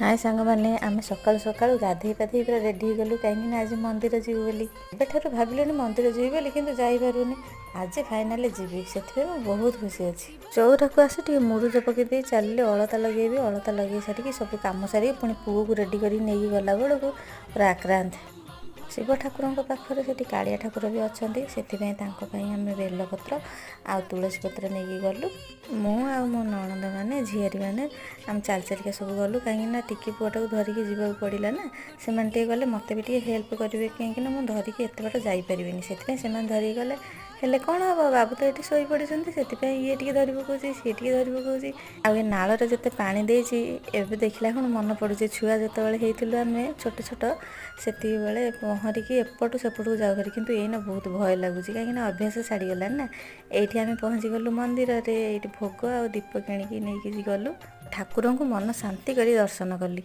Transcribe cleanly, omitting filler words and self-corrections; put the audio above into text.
ହାଏ ସାଙ୍ଗମାନେ, ଆମେ ସକାଳୁ ସକାଳୁ ଗାଧେଇ ପାଧେଇ ପୁରା ରେଡ଼ି ହେଇଗଲୁ, କାହିଁକିନା ଆଜି ମନ୍ଦିର ଯିବୁ ବୋଲି। ଏବେଠାରୁ ଭାବିଲୁଣି ମନ୍ଦିର ଯିବି ବୋଲି, କିନ୍ତୁ ଯାଇପାରୁନି। ଆଜି ଫାଇନାଲି ଯିବି, ସେଥିପାଇଁ ମୁଁ ବହୁତ ଖୁସି ଅଛି। ଚଉରାକୁ ଆସି ଟିକେ ମୁରୁଜ ପକେଇ ଦେଇ ଚାଲିଲି ଅଳତା ଲଗେଇବି। ଅଳତା ଲଗେଇ ସାରିକି, ସବୁ କାମ ସାରିକି, ପୁଣି ପୁଅକୁ ରେଡ଼ି କରିକି ନେଇକି ଗଲା ବେଳକୁ ପୁରା ଆକ୍ରାନ୍ତ। ଶିବ ଠାକୁରଙ୍କ ପାଖରେ ସେଠି କାଳିଆ ଠାକୁର ବି ଅଛନ୍ତି, ସେଥିପାଇଁ ତାଙ୍କ ପାଇଁ ଆମେ ବେଲପତ୍ର ଆଉ ତୁଳସୀ ପତ୍ର ନେଇକି ଗଲୁ। ମୁଁ ଆଉ ମୋ ନଣନ୍ଦ ମାନେ, ଝିଆରୀ ମାନେ, ଆମେ ଚାଲି ଚାଲିକା ସବୁ ଗଲୁ, କାହିଁକିନା ଟିକି ପୁଅଟାକୁ ଧରିକି ଯିବାକୁ ପଡ଼ିଲା ନା। ସେମାନେ ଟିକେ ଗଲେ ମୋତେ ବି ଟିକେ ହେଲ୍ପ କରିବେ, କାହିଁକିନା ମୁଁ ଧରିକି ଏତେ ବାଟ ଯାଇପାରିବିନି। ସେଥିପାଇଁ ସେମାନେ ଧରିକି ଗଲେ। ହେଲେ କ'ଣ ହେବ, ବାବୁ ତ ଏଠି ଶୋଇପଡ଼ିଛନ୍ତି। ସେଥିପାଇଁ ଇଏ ଟିକେ ଧରି ପକାଉଛି, ସିଏ ଟିକେ ଧରି ପକାଉଛି। ଆଉ ଏ ନାଳରେ ଯେତେ ପାଣି ଦେଇଛି, ଏବେ ଦେଖିଲା କ'ଣ ମନେ ପଡ଼ୁଛି, ଛୁଆ ଯେତେବେଳେ ହେଇଥିଲୁ ଆମେ ଛୋଟ ଛୋଟ, ସେତିକିବେଳେ ପହଁରିକି ଏପଟୁ ସେପଟକୁ ଯାଉ ଭାରି। କିନ୍ତୁ ଏଇନା ବହୁତ ଭୟ ଲାଗୁଛି, କାହିଁକିନା ଅଭ୍ୟାସ ଛାଡ଼ିଗଲାଣି ନା। ଏଇଠି ଆମେ ପହଞ୍ଚିଗଲୁ ମନ୍ଦିରରେ। ଏଇଠି ଭୋଗ ଆଉ ଦୀପ କିଣିକି ନେଇକି ଗଲୁ। ଠାକୁରଙ୍କୁ ମନ ଶାନ୍ତି କରି ଦର୍ଶନ କଲି।